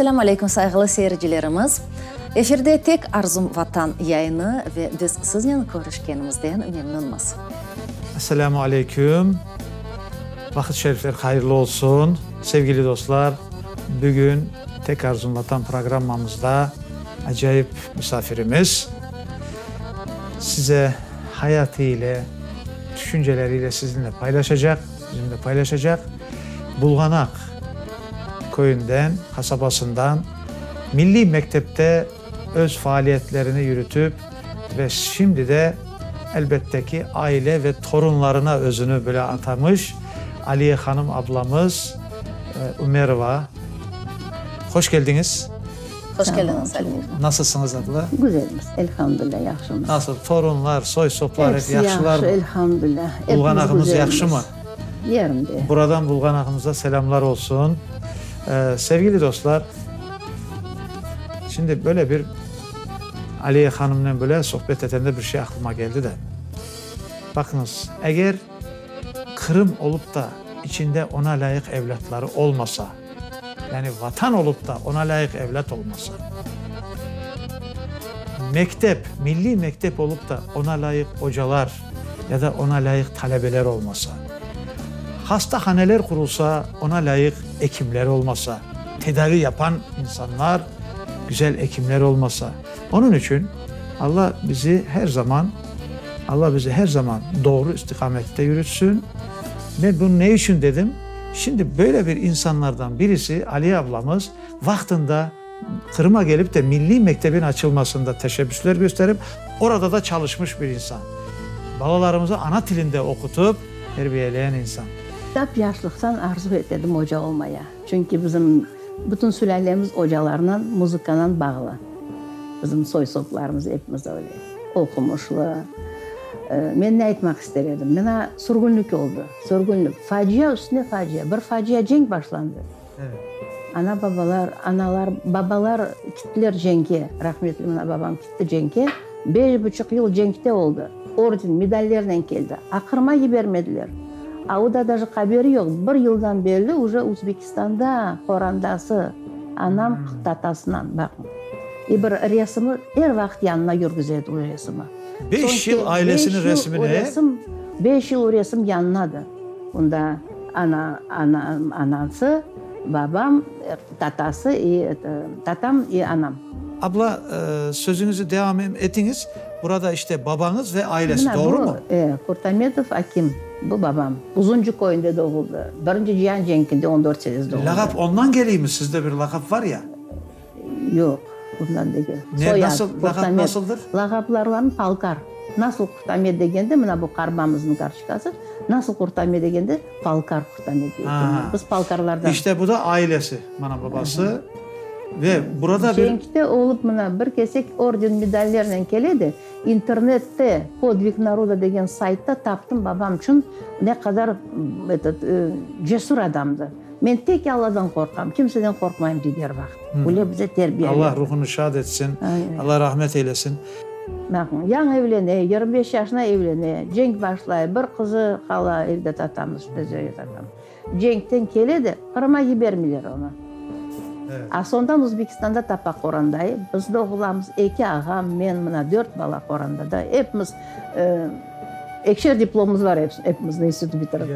Esselâmu aleyküm, sayğılı seyircilerimiz! Efirde Tek arzum Vatan yayını ve biz siznen körüşkenimizden memnünmiz. Esselâmu aleyküm! Vaqıt şerifler hayırlı olsun! Sevgili dostlar, bugün Tek arzum Vatan programmamızda acayip misafirimiz size hayatı ile, tüşünceleriyle sizinle paylaşacaq, bizimle paylaşacaq Bulğanaq köyünden, qasabasından milliy mektepte öz faaliyetlerini yürütip ve şimdi de, elbette ki, aile ve torunlarına özüni böyle atamış Aliye hanım ablamız Ümerova. Hoş keldiñiz! Hoş keldiñiz, Aliye. Nasılsıñız, abla? Güzelmiz, elhamdülilâ, yahşımız. Nasıl, torunlar, soy-soplar ep yahşılarmı? Episi yahşı, elhamdülilâ. Bulğanağımız yahşımı? Yerinde. Buradan Bulğanağımıza selâmlar olsun. Sevgili dostlar, şimdi böyle bir Aliye hanımnen böyle sohbet etende bir şey aqlıma keldi de. Baqıñız, eger Qırım olıp da içinde ona lâyıq evlâtları olmasa, yani Vatan olıp da ona lâyıq evlât olmasa, mektep, milliy mektep olıp da ona lâyıq ocalar ya da ona lâyıq talebeler olmasa, hastahaneler qurulsa, ona lâyıq ekimler olmasa, tedavi yapan insanlar, güzel ekimler olmasa. Onıñ içün Alla bizi her zaman, Alla bizi her zaman doğru istiqamette yürütsün. Men bunı ne içün dedim? Şimdi böyle bir insanlardan birisi Aliye ablamız vaqtında Qırıma gelip de milliy mektebin açılmasında teşebbüsler gösterip, orada da çalışmış bir insan. Balalarımızı ana tilinde oqutıp, terbiyeleyen insan. Tap yaşlıqtan arzu etedim oca olmaya. Çünki bizim bütün sülâlemiz ocalarnen, muzıkanen bağlı. Bizim soy-soplarımız epimiz öyle oqumışlı. Men ne aytmaq ister edim? Mına sürgünlik oldı, sürgünlik. Facia üstüne facia. Bir facia cenk başlandı. Ana-babalar, analar, babalar kittiler cenke. Rahmetli mına babam kitti cenke. Beş buçuq yıl cenkte oldı. Orden, medallernen keldi. Aqırma yibermediler. A o da daje haberi yoq, bir yıldan berli uje Uzbekistanda qorandası, anam tatasınan, baqıñ. İ bir resimi er vaqıt yanına yürgüze edi o resimi. Beş yıl ailesiniñ resmini, e? Beş yıl o resim yanınadı. Onda ana, ana, anası, babam, tatası i eto, tatam i anam. Abla, sözüñizi devam etiñiz. Burada işte babañız ve ailesi, Mına doğru mu? bu, e, Kurtametov Akim, bu babam. Uzuncı köyünde doğuldı. Birinci cian cenkinde on dört senesi doğuldı. Lağap ondan keleymi? Sizde bir lağap var ya. Yoq, ondan degil. Ne, Soyad, nasıl, lağap Kurtamet. nasıldır? Lağaplarlarnı Palkar. Nasıl Kurtamet degende, mına bu qarbamıznıñ kartoçkası, nasıl Kurtamet degende, Palkar Kurtamet dey ekenler. Biz palkarlardan. İşte bu da ailesi, mana babası. Ve burada bir. Cenkte olıp mına bir kesek orden, medallernen kele de, internette Podvig naroda degen saytta taptım babam içün ne qadar etot cesur adamdı. Men tek Alladan qorqam, kimseden qorqmayım dey er vaqıt. Öyle bize terbiye Allah berdi. ruhunı şad etsin, Allah rahmet eylesin. Baqıñ, yañı evlene, 25 yaşına evlene, cenk başlay, bir qızı qala evde tatamız, Zöre tatam. Cenkten kele de, Qırıma yibermeyler onı. A soñdan Uzbekistanda tapa qorandayı, biz doğulamız, eki ağam, men, mına dört bala qorandada, epimiz ekişer diplomımız var epimizniñ institut bitirip.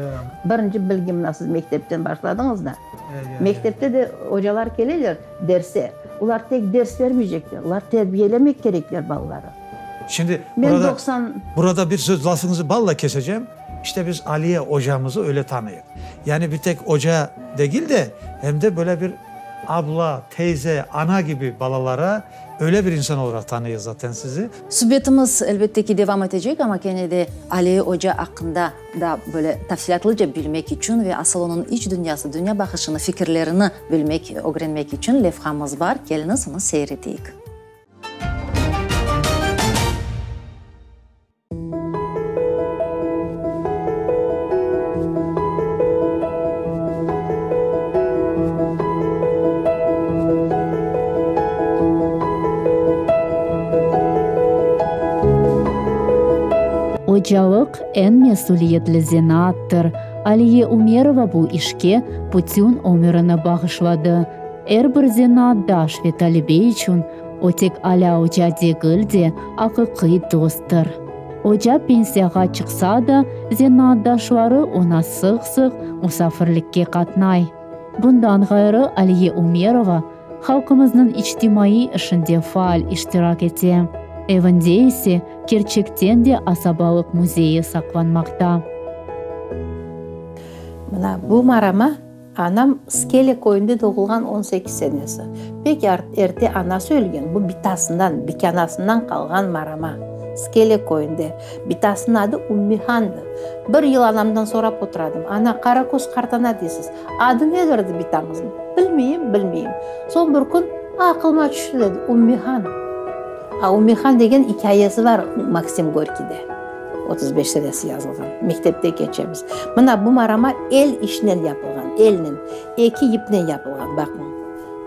Birinci bilgi mına siz mektepten başladıñız da, mektepte de ocalar keleler derse, olar tek ders bermeycekler, olar terbiyelemek kerekler balaları. Şimdi burada, burada bir söz lafıñızı balla kesecem. İşte biz Aliye ocamızı öyle tanıyıq. Yani bir tek oca degil de, hem de böyle bir abla, teyze, ana kibi balalara öyle bir insan olaraq tanıyıq zaten sizi. Subetimiz, elbette ki, devam etecek, amma kene de Aliye oca aqqında da böyle tafsilâtlıca bilmek içün ve asıl onıñ iç dünyası, dünya baqışını, fikirlerini bilmek, ögrenmek içün levhamız bar. Keliñiz, onı seyir eteyik. Ocalıq eñ mesüliyetli zenaattır. Aliye Umerova bu işke bütün ömürini bağışladı. Er bir zenaatdaş ve talebe içün o tek alâ oca degil de, aqiqiy dosttır. Oca pensiyağa çıqsa da, zenaatdaşları oña sıq-sıq musafirlikke qatnay. Bundan ğayrı Aliye Umerova halqımıznıñ içtimaiy işinde faal iştirak ete. Evinde ise kerçekten de asabalıq müzeyi saqlanmaqta. Mına bu marama Anam Skele köyünde doğulğan 18 senesi. Pek erte anası ölgen, bu bitasından, bikânasından qalğan marama. Skele köyünde. Bitasınıñ adı Ümmihandı. Bir yıl anamdan sorap oturadım, Ana, Qaraköz qartana deysiz, adı nedirdi bitañıznıñ? Bilmeyim, bilmeyim. Soñ bir kün aqılıma tüşti, dedi, Ümmihan. A Ümmihan degen ikâyesi bar Maksim Gorkiyde. 35 senesi yazılğan. Mektepte keçemiz. Mına bu marama el işinen yapılğan, elnen, eki yipnen yapılğan, baqıñ.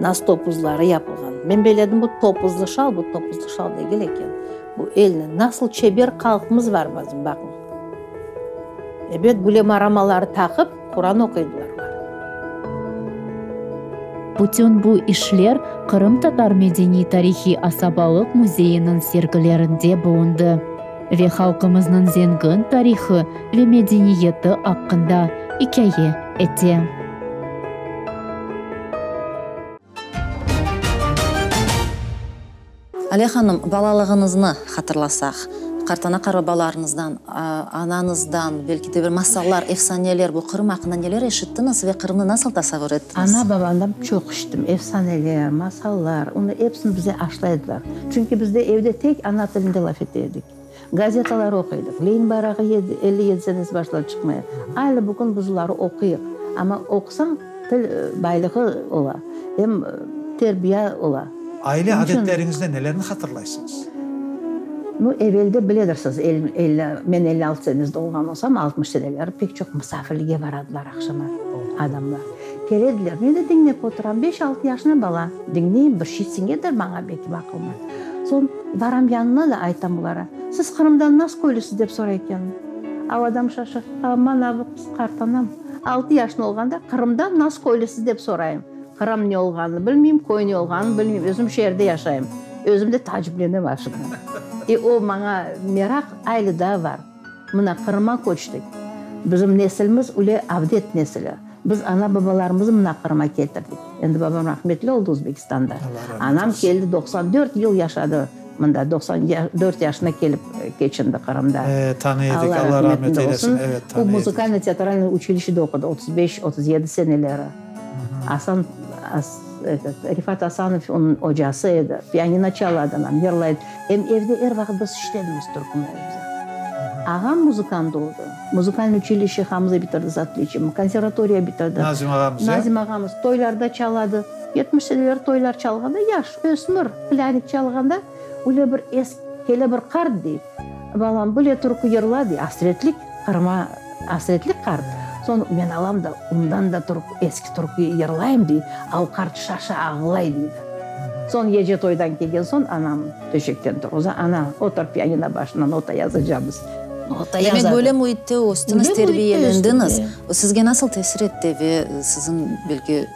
Nas topuzları yapılğan. Men beledim, bu topuzlı şal, bu topuzlı şal degil eken. Bu elnen. Nasıl çeber halqımız var bizim, baqıñ. Ebet, böyle maramaları taqıp, Quran oquydılar. Bütün bu işler Qırımtatar medeniy-tarihiy asabalıq müzeyiniñ sergilerinde bulundı ve halqımıznıñ zengin tarihı ve medeniyeti aqqında ikâye ete. Aliye hanım, balalığıñıznı hatırlasaq, qartana-qarbabalarıñızdan, anañızdan, belki de bir masallar, efsaneler, bu Qırım aqqında neler eşittiñiz ve Qırımnı nasıl tasavvur ettiñiz? Ana-babamdan çoq eşittim, efsaneler, masallar, onı episini bize aşlaydılar. Çünki bizde evde tek ana tilinde laf ete edik. Gazetalar oquydıq. Lenin bayrağı 57 senesi başladı çıqmaya. Alâ bugün biz oları oquyıq. Amma oqusañ, til baylığı ola, em terbiya ola. Aile adetleriñizde nelerni hatırlaysıñız? Nu, evelde biledirsiz, men 56 senesinde olğan olsam, 60 seneleri pek çoq musafirlige baradılar aqşama adamlar. Kelediler, men de diñlep oturam, beş-altı yaşına bala, diñleyim, bir şey siñedir maña belki aqılıma. Soñ baram yanına da aytam olara, Siz Qırımdan nas köylüsiz dep soray ekenim. A adam şaşa, Aman, a bu qız qartanam, altı yaşında olğanda Qırımdan nas köylüsiz dep sorayım. Qırım ne olğanını bilmeyim, köy ne olğanını bilmeyim, özüm şeerde yaşayım. Özüm de taaciplenem aşına. E o maña meraq ayle daa bar. Mına Qırıma köçtik. Bizim nesilimiz üle avdet nesili. Biz ana-babalarımızı mına Qırıma ketirdik. Endi babam rahmetli oldı Özbekistanda. Anam keldi, 94 yıl yaşadı mında, 94 yaşına kelip keçindi Qırımda. E, tanıy edik, Alla rahmet eylesin, evet, tanıy edik. O muzıkalno-teatralnoye uçilişede oqudı, 35, 37 seneleri. Asan, etot, Refat Asanov onıñ ocası edi. Pianino çaladı anam, yırlay edi. Em evde er vaqıt biz işledimiz türküni bize. Ağam muzıkant oldı. Muzıkalnıy uçilişe Hamza bitirdi s otliçiyem, konservatoriya bitirdi. Nazim ağamız, ya? Nazim ağamız toylarda çaladı. 70 seneleri toylar çalğanda, yaş, ösmür, plânik çalğanda, öyle bir es, kele bir qart dey, Balam, böyle türkü yırla dey, asretlik, Qırıma asretlik qart. Soñ men alam da, ondan da türkü, eski türkü yırlayım dey, a o qart şaşa, ağlay deydi. Soñ gece toydan kelgen soñ anam töşekten turğuza, ana, otur pianino başına, nota yazacamız. Nota Demek, yazadı. böyle müitte östüñiz, Böyle müitte östüm, terbiyelendiñiz. e. O sizge nasıl tesir etti ve siziñ, belki,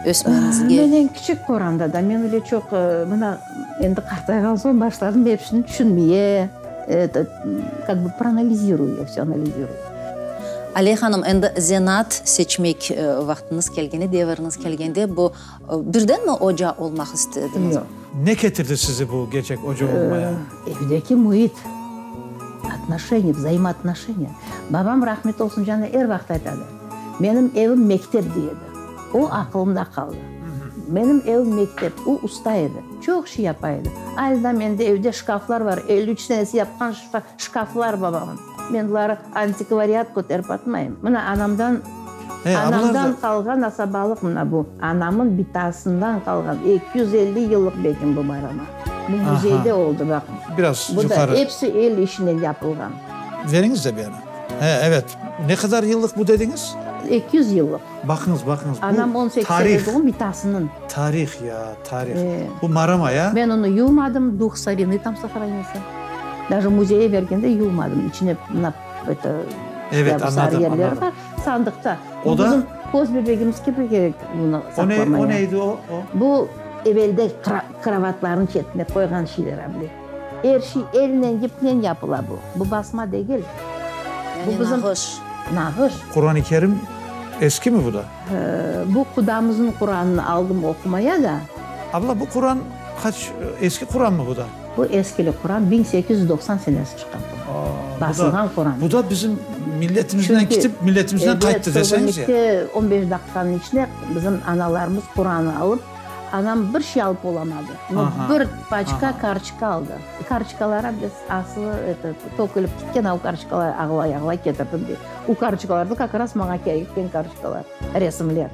ösmeñizge? Men eñ kiçik qorandada, men öyle çoq, mına, endi qartayğan soñ başladım episini tüşünmeye. Eto, kak bı proanaliziruyu, ya vsё analiziruyu. Aliye hanım, endi zenaat seçmek vaqtıñız kelgende, deviriñiz kelgende, bu birdenmi oca olmaq istediñiz? Yoq. Ne ketirdi sizi bu kerçek oca olmaya? Evdeki müit, otnoşeniya, vzaimootnoşeniya. Babam rahmet olsun canı er vaqıt aytadı, Menim evim mektep dey edi. O aqılımda qaldı. Menim evim mektep. O usta edi. Çoq şey yapa edi. Alâ daa mende evde şkaflar bar, 53 senesi yapqan şkaflar babamın. Men buları antikvariat köterip atmayım. Mına anamdan, anamdan qalğan asabalıq mına bu. Anamın bitasından qalğan, 250 yıllıq bekim bu barama. Bu müzeyde oldı, baq. Biraz Bu da yuqarı. episi el işinen yapılğan. Veriñiz de bir yana. He, evet. Ne qadar yıllıq bu dediñiz? 200 yıllıq. Baqıñız, baqıñız, bu Anam on sekiz tarih. sene doğum bitasınıñ. Tarih ya, tarih. E. Bu marama ya. Men onı yuvmadım, duh sariny tam sohranilsâ. Daje muzeye bergende yuvmadım, içine mına, eto, Evet, sarı anladım, yerleri anladım. bar, sandıqta. O da? Köz bebegimiz kibi kerek bunı saqlamaya. O ne edi o? O? Bu evelde krovatlarnıñ çetine qoyğan şeyler abile. Er şey elnen, yipnen yapıla bu. Bu basma degil. Yani nağış. Nağış. Quran-ı Kerim eski mi bu da? Bu qudamıznıñ Quranını aldım oqumaya da. Abla, bu Quran qaç, eski Quran mı bu da? Bu eskili Quran, 1890 senesi çıqqan bu. Basılğan Quran. Bu da bizim milletimizden kitip, milletimizden qayttı deseñiz ya. Çünki on beş daqiqanıñ içinde bizim analarımız Quranı alıp, anam bir şey alıp olamadı, no bir paçka karçka aldı. Karçkalara biz asılı, eto, tökülip kitken, a o karçkalar ağlay-ağlay ketirdim dey. O karçkalar da kak raz maña kerekken karçkalar, resimler.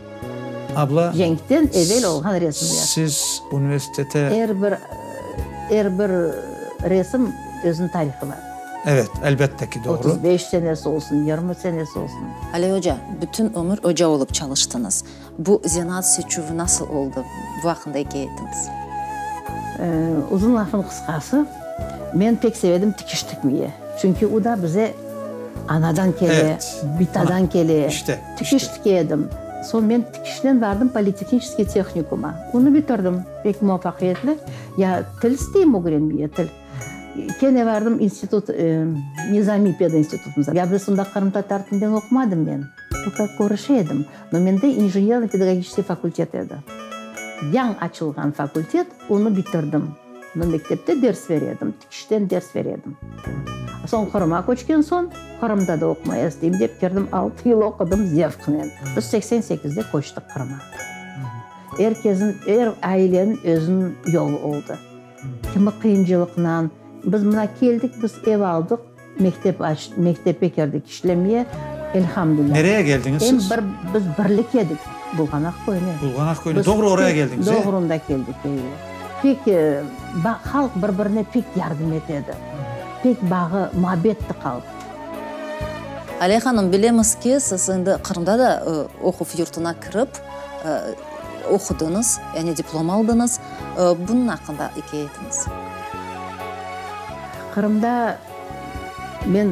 Abla, Cenkten evel olğan resimler. Siz universitete. Er bir, er bir resim özüniñ tarihı bar. Evet, elbette ki, doğru. 35 senesi olsun, 20 senesi olsun. Ali oca, bütün ömür oca olıp çalıştıñız. Bu zenaat seçüvi nasıl oldı? Bu aqqında ikâye etiñiz. Uzun lafnıñ qısqası, men pek sevedim tikiş tikmeye. Çünki o da bize anadan kele, bitadan kele. Tikiş tike edim. Soñ men tikişnen bardım politehniçeskiy tehnikuma. Onı bitirdim pek muvafaqiyetli. Ya til isteyim ögrenmeye, til. Kene bardım institut, Nizamiy pedinstitutımıza. Ya biz onda qırımtatar tilinden oqumadım men. Toka körüşe edim. No mende injenerno-pedagogiçeskiy fakultet edi. Yañ açılğan fakultet, onı bitirdim. No mektepte ders bere edim, tikişten ders bere edim. Soñ Qırıma köçken soñ, Qırımda da oqumaya isteyim dep kirdim, altı yıl oqudım zevqnen. Biz seksen sekizde köçtik Qırıma. Er kesin, er aileniñ özüniñ yolu oldı. Kimi qıyıncılıqnan. Biz mına keldik, biz ev aldıq, mektep aç, mektepke kirdik işlemeye, elhamdülilâ. Nereye keldiñiz siz? Em bir, biz birlik edik, Bulğanaq köyüne. Bulğanaq köyüne, doğru oraya keldiñiz, e? Doğru onda keldik, e. Pek, halq bir-birine pek yardım ete edi. Pek bağı, muabbetti halq. Aliye hanım, bilemiz ki, siz endi Qırımda da oquv yurtuna kirip, oqudıñız, yani diplom aldıñız. Bunıñ aqqında ikâye etiñiz. Qırımda men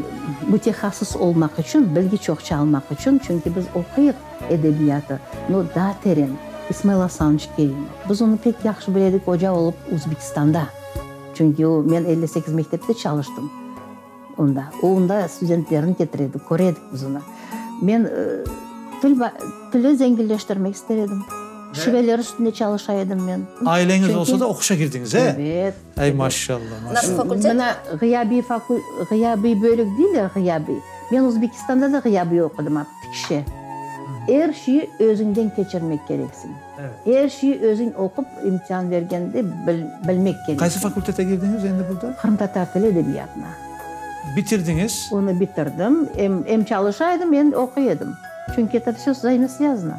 mütehassıs olmaq içün, bilgi çoqça almaq içün, çünki biz oquyıq edebiyatı, no, daa teren, İsmail Asanoviç Kerimov. Biz onı pek yahşı bile edik, oca olıp Özbekistanda. Çünki o, men 58 mektepte çalıştım onda. O, onda studentlerini ketire edi, köre edik biz onı. Men til, tilni zenginleştirmek ister edim. Şiveler üstünde çalışa edim men. Aileñiz olsa da oquşa kirdiñiz, e? Evet. Ey, maşallah, maşallah. Nasıl fakultet? Mına ğıyabiy fakul, ğıyabiy bölük deyler, ğıyabiy. Men Özbekistanda da ğıyabiy oqudım, ap, tikişe. Er şeyi özüñden keçirmek kereksiñ. Er şeyi özüñ oqup, imtian bergende bilmek kereksiñ. Qaysı fakultete kirdiñiz endi burada? Qırımtatar tili edebiyatına. Bitirdiñiz? Onı bitirdim. Em, em çalışa edim, em oquy edim. Çünki eto vsö vzayımosvязano.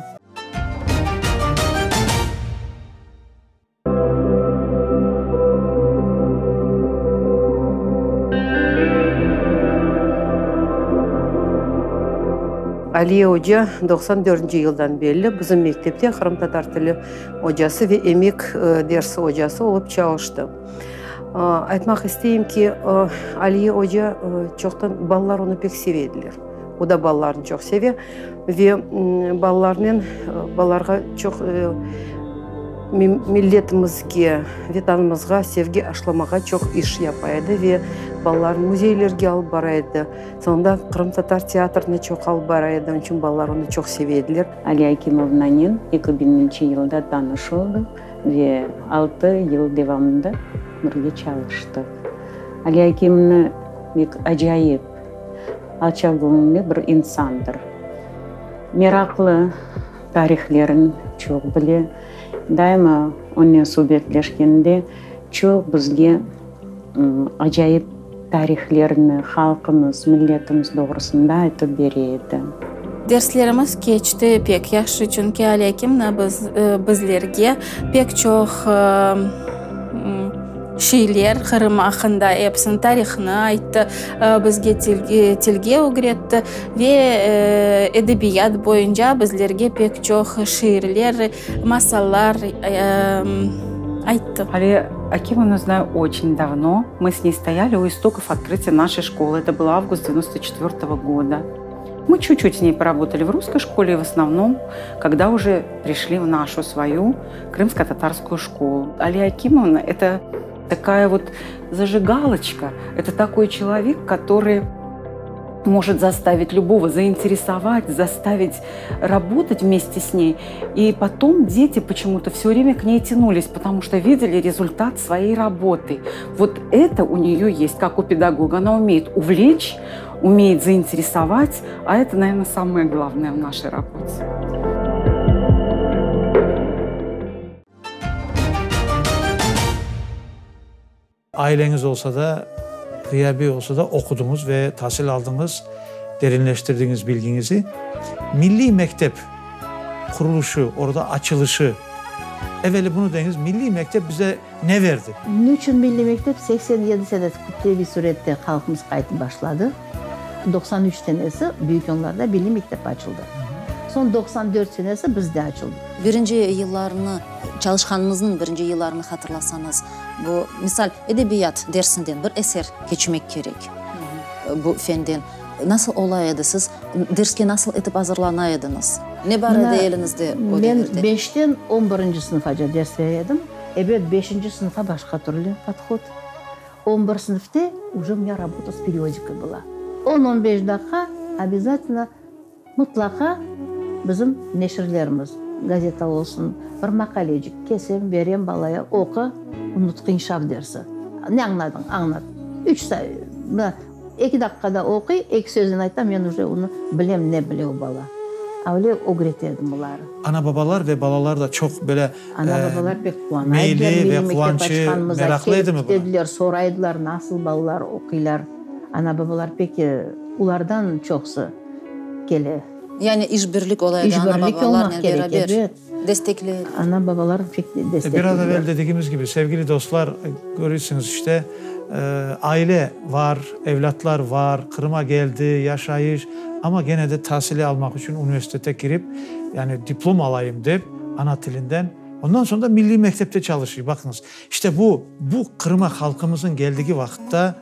Aliye oca 94 yıldan belli bizim mektepte qırımtatar tili ocası ve emek dersi ocası olıp çalıştı. Aytmaq isteyim ki, Aliye oca çoqtan balalar onı pek seve ediler. O da balalarnı çoq seve ve balalarnen balalarğa çoq milletimizge, Vetanımızğa sevgi aşlamağa çoq iş yapa edi ve balalarnı müzeylerge alıp bara edi. Soñunda qırımtatar teatrına çoq alıp bara edi, onıñ içün balalar onı çoq seve ediler. Aliye Akimovnanen eki biñinci yılda tanış oldıq ve altı yıl devamında birge çalıştıq. Aliye Akimovna pek acayip, alçaqgöñülli bir insandır. Meraqlı, tarihlerin çoq bile. Daima onen subetleşkende çoq bizge acayip tarihlerni, halqımız, milletimiz doğrusında aytıp bere edi. Derslerimiz keçti pek yahşı, çünki Ali Akimna biz, bizlerge pek çoq şeyler Qırım aqqında, episiniñ tarihını ayttı, bizge tilge ögretti ve edebiyat boyunca bizlerge pek çoq şiirler, masallar ayttı. Aliye Akimovну знаю очень давно. Мы с ней стояли у истоков открытия нашей школы. Это был август 94 года. Мы чуть-чуть с ней поработали в русской школе, в основном, когда уже пришли в нашу свою крымско-татарскую школу. Алия Акимовна – это такая вот зажигалочка, это такой человек, который может заставить любого заинтересовать, заставить работать вместе с ней. И потом дети почему-то все время к ней тянулись, потому что видели результат своей работы. Вот это у нее есть, как у педагога. Она умеет увлечь, умеет заинтересовать, а это, наверное, самое главное в нашей работе. Aileñiz olsa da, ğıyabiy olsa da oqudıñız ve tasil aldıñız, derinleştirdiñiz bilgiñizi. Milliy mektep qurulışı, orada açılışı, eveli bunı deñiz, milliy mektep bize ne berdi? Ne içün milliy mektep? 87 senesi kütleviy sürette halqımız qaytıp başladı. 93 senesi Büyük Onlarda milliy mektep açıldı. Soñ 94 senesi bizde açıldı. Birinci yıllarını, çalışqanıñıznıñ birinci yıllarını hatırlasañız, Bu, misal, edebiyat dersinden bir eser keçmek kerek, bu fenden. Nasıl ola edi, siz derske nasıl etip azırlana ediñiz? Ne bar edi eliñizde o devirde? Men beşten on birinci sınıfaca ders bere edim. Ebet, beşinci sınıfa başqa türlü podhod. On bir sınıfte uje u menya rabota s periodikoy byla. On-on beş daqqa obязательno Mıtlaqa bizim neşirlerimiz, gazeta olsun, bir maqalecik kesem, berem balaya, oqu, nutq inkişaf dersi. Ne añladıñ, añlat. Üç mına, eki daqqada oquy, eki söznen ayta, men uje onı bilem, ne bile o bala. Öyle ögrete edim oları. Ana-babalar ve balalar da çoq böyle Ana-babalar pek quvana ediler, meyli milliy ve mektep quvançı, açqanımıza, meraqlı kelip edimi buna? kitediler, soraydılar, nasıl balalar oquylar. Ana-babalar pek, olardan çoqusı kele. Yani işbirlik ola edi ana-babalarnen beraber, destekley ediler. Ana-babalar pek desteklediler. Biraz evel dedigimiz kibi, sevgili dostlar, körüsiñiz işte, aile var, evlâtlar var, Qırıma geldi, yaşayış, amma gene de tasili almaq içün universitete kirip, yani diplom alayım dep, ana tilinden, ondan soñ da milliy mektepte çalışıy, baqıñız. İşte bu, bu Qırıma halqımızıñ geldigi vaqıtta,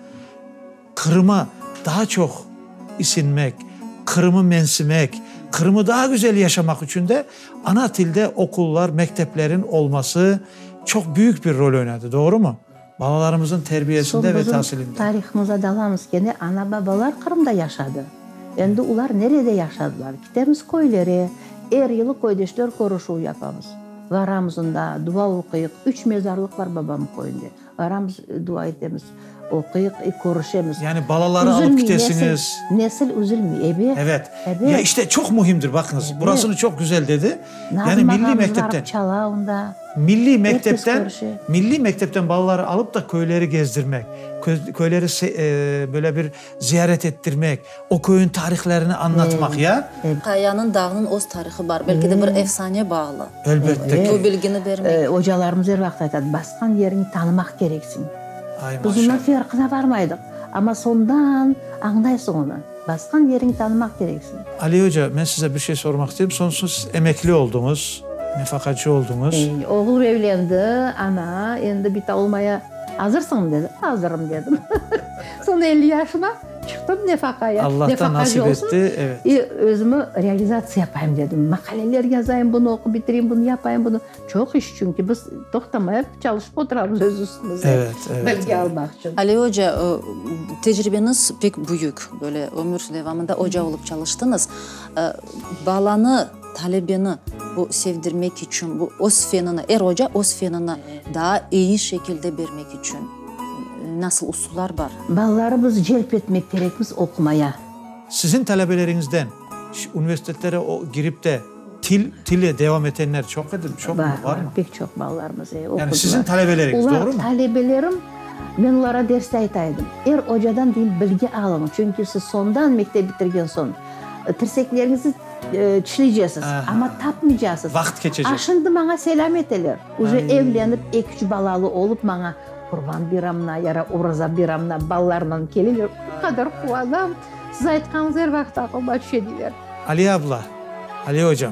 Qırıma daa çoq isinmek, Qırımı mensimek, Qırımı daa güzel yaşamaq içün de ana tilde oqullar, mekteplerin olması çoq büyük bir rol oynadı, doğrumı? Balalarımızın terbiyesinde Soñ ve bizim tasilinde. tarihımıza dalamız kene, ana-babalar Qırımda yaşadı. Endi ular nerede yaşadılar? Kitemiz köylere, er yılı köydeşler körüşüv yapamız. Varamız unda, dua oquyıq. Üç mezarlıq bar babam köyünde. Baramız, dua etemiz, oquyıq, körüşemiz. Yani balaları alıp Üzülmey kitesiñiz. nesil, nesil üzülmey, ebet. Evet. Ebet. Ya işte çoq mühimdir, baqıñız, Ebet. burasını çoq güzel dedi. Yani Nazım milliy ağamız mektepten. barıp çala onda. Milliy Er kes mektepten, körüşe. milliy mektepten balaları alıp da köyleri gezdirmek, köyleri böyle bir ziyaret ettirmek, o köyün tarihlerini añlatmaq, ya? Qayanıñ, dağnıñ öz tarihı bar, belki de bir efsane bağlı. Elbette ki. Bu bilgini bermek. Ocalarımız er vaqıt aytadı, basqan yeriñni tanımaq kereksiñ. Ay, Biz ondan maşallah. farqına varmaydıq, amma soñdan añlaysıñ onı. Basqan yeriñni tanımaq kereksiñ. Ali oca, men size bir şey sormaq isteyim. Soñ siz emekli oldıñız, nefaqacı oldıñız. Oğlum evlendi, ana, endi bita olmaya azırsıñmı, dedi. Azırım, dedim. Soñ 50 yaşıma çıqtım nefaqaya. Allah da nasip Nefaqacı olsun, etti, evet. i özümi realizatsiya yapayım dedim. Maqaleler yazayım, bunı oqup bitireyim, bunı yapayım, bunı. Çoq iş, çünki biz toqtamayıp çalışıp oturamız öz üstümizde. Evet, evet, Bilgi evet. almaq içün. Ali oca, tecribeñiz pek büyük, böyle ömür devamında oca olıp çalıştıñız. Balanı, talebeni bu sevdirmek içün, bu öz fenini, er oca öz fenini daa eyi şekilde bermek içün nasıl usullar bar? Balaları biz celp etmek kerekmiz oqumaya. Siziñ talebeleriñizden universitetlere girip de til tili devam etenler çoq edimi, çoqmı, Bar, barmı? bar, pek çoq balalarımız, e, Yani oqudılar. siziñ talebeleriñiz, Olar, doğrumı? talebelerim, men olara derste ayta edim, er ocadan deyim bilgi alıñ, çünki siz soñdan mektep bitirgen soñ tirsekleriñizni tişleycesiz, amma tapmaycasız. Vaqıt keçecek. A şimdi maña selâm eteler, uje evlenip eki-üç balalı olıp maña Qurban bayramına ya Oraza bayramına balalarınan keleler, o qadar quvanam, siz aytqanıñız er vaqıt aqlıma tüşe deyler. Aliye abla, Aliye ocam,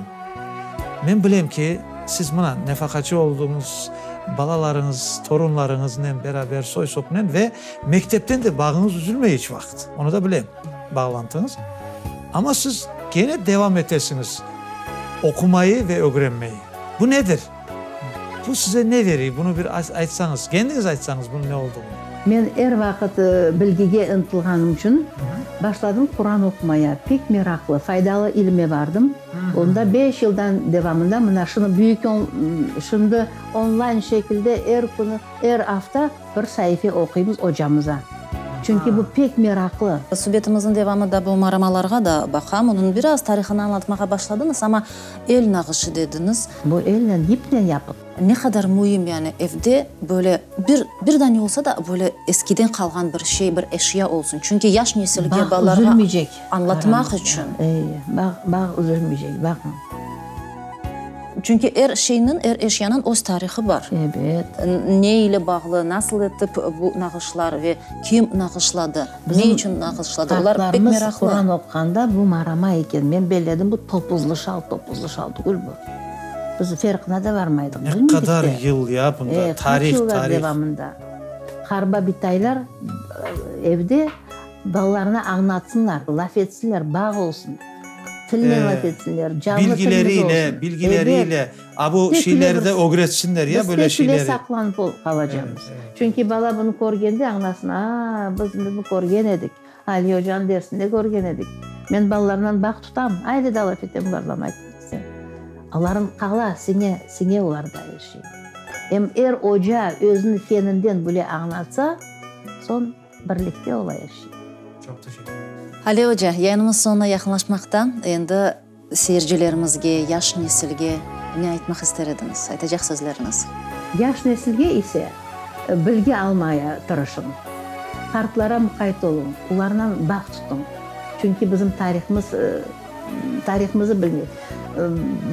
men bilem ki, siz mına nefaqacı oldıñız, balalarıñız, torunlarıñıznen beraber, soy-sopnen ve mektepten de bağıñız üzülmey iç vaqıt, onı da bilem, bağlantıñız. Amma siz kene devam etesiñiz oqumayı ve ögrenmeyi. Bu nedir? Bu size ne veriy? Bunı bir aytsañız, kendiñiz aytsañız bunıñ ne olduğını. Men er vaqıt bilgige ıntılğanım içün başladım Quran oqumaya. Pek meraqlı, faydalı ilme vardım. Onda beş yıldan devamında mına şunı büyük şimdi onlayn şekilde er künü, er afta bir saife oquymız ocamıza. Çünki bu pek meraqlı. Subetimizniñ devamında bu maramalarğa da baqam. Onıñ biraz tarihını añlatmağa başladıñız, amma El nağışı dediñiz. Bu elnen, yipnen yapıq. Ne qadar müim, yani evde böyle bir, bir dane olsa da, böyle eskiden qalğan bir şey, bir eşya olsun. Çünki yaş nesilge, Bağ balalarğa üzülmeycek añlatmaq aramızda. içün. Ey, bağ, bağ üzülmeycek, baqıñ. Çünki er şeyniñ, er eşyanıñ öz tarihı bar. Ebet. Ne ile bağlı, nasıl etip bu nağışlar ve kim nağışladı, ne Bizim içün nağışladı, olar pek qartlarımız meraqlı. Quran oquğanda bu marama eken. Men belledim, bu topuzlı şal, topuzlı şal tügül bu. Biz ferqına da varmaydıq, Ne bilmeydik qadar de. yıl ya bunda, E, qaç tarih, yıllar tarih. devamında. Qarba bitaylar evde balalarına añlatsınlar, laf etsinler, bağ olsun. Tilnen laf etsinler, canlı tilimiz olsun. Bilgileriyle, bilgileriyle, a bu şeyleri de ögretsinler ya, böyle Biz tek şeyleri. ile saqlanıp qalacamız. Çünki bala bunı körgende añlasın, a, biz bunı körgen edik, Ali ocanıñ dersinde körgen edik. Men balalarımdan bağ tutam, ayle de laf etem olarla, aytım sen. Olarnıñ qala, siñe, siñe olarda er şey. Em er oca özüniñ feninden bile añlatsa, soñ. Birlikte ola er şey. Çoq teşekkür. Ali oca, yayınımız soñuna yaqınlaşmaqta. Endi seyircilerimizge, yaş nesilge ne aytmaq ister ediñiz? Aytacaq sözleriñiz? Yaş nesilge ise, bilgi almaya tırışıñ. Qartlara muqayt oluñ, olarnen bağ tutuñ. Çünki bizim tarihımız, tarihımızı bilmek,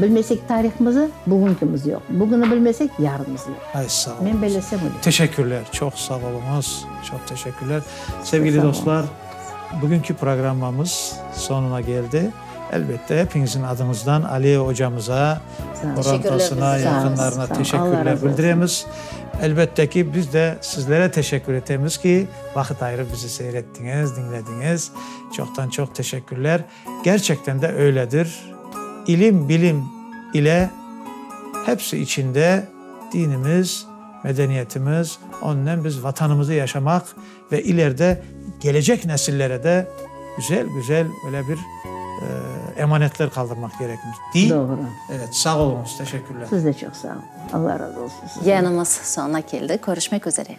bilmesek tarihımızı, bugünkimiz yoq. Bugüni bilmesek, yarınımız yoq. Ay, sağ oluñız. Men bellesem öyle. Teşekkürler, çoq sağ oluñız, çoq teşekkürler. Sevgili dostlar, bugünki programmamız soñuna keldi. Elbette, epiñizin adıñızdan Aliye ocamıza, qorantasına, yaqınlarına teşekkürler bildiremiz. Elbette ki, biz de sizlere teşekkür etemiz ki, vaqıt ayırıp bizi seyir ettiñiz, diñlediñiz. Çoqtan-çoq teşekkürler. Gerçekten de öyledir. İlim, bilim ile hepsi içinde dinimiz, medeniyetimiz, onnen biz Vatanımızı yaşamaq ve ileride gelecek nesillere de güzel-güzel öyle bir emanetler qaldırmaq kerekmiz, dey. Doğru. Evet, sağ oluñız, teşekkürler. Siz de çoq sağ olun. Allah razı olsun sizden. Yayınımız soñuna keldi. Körüşmek üzere.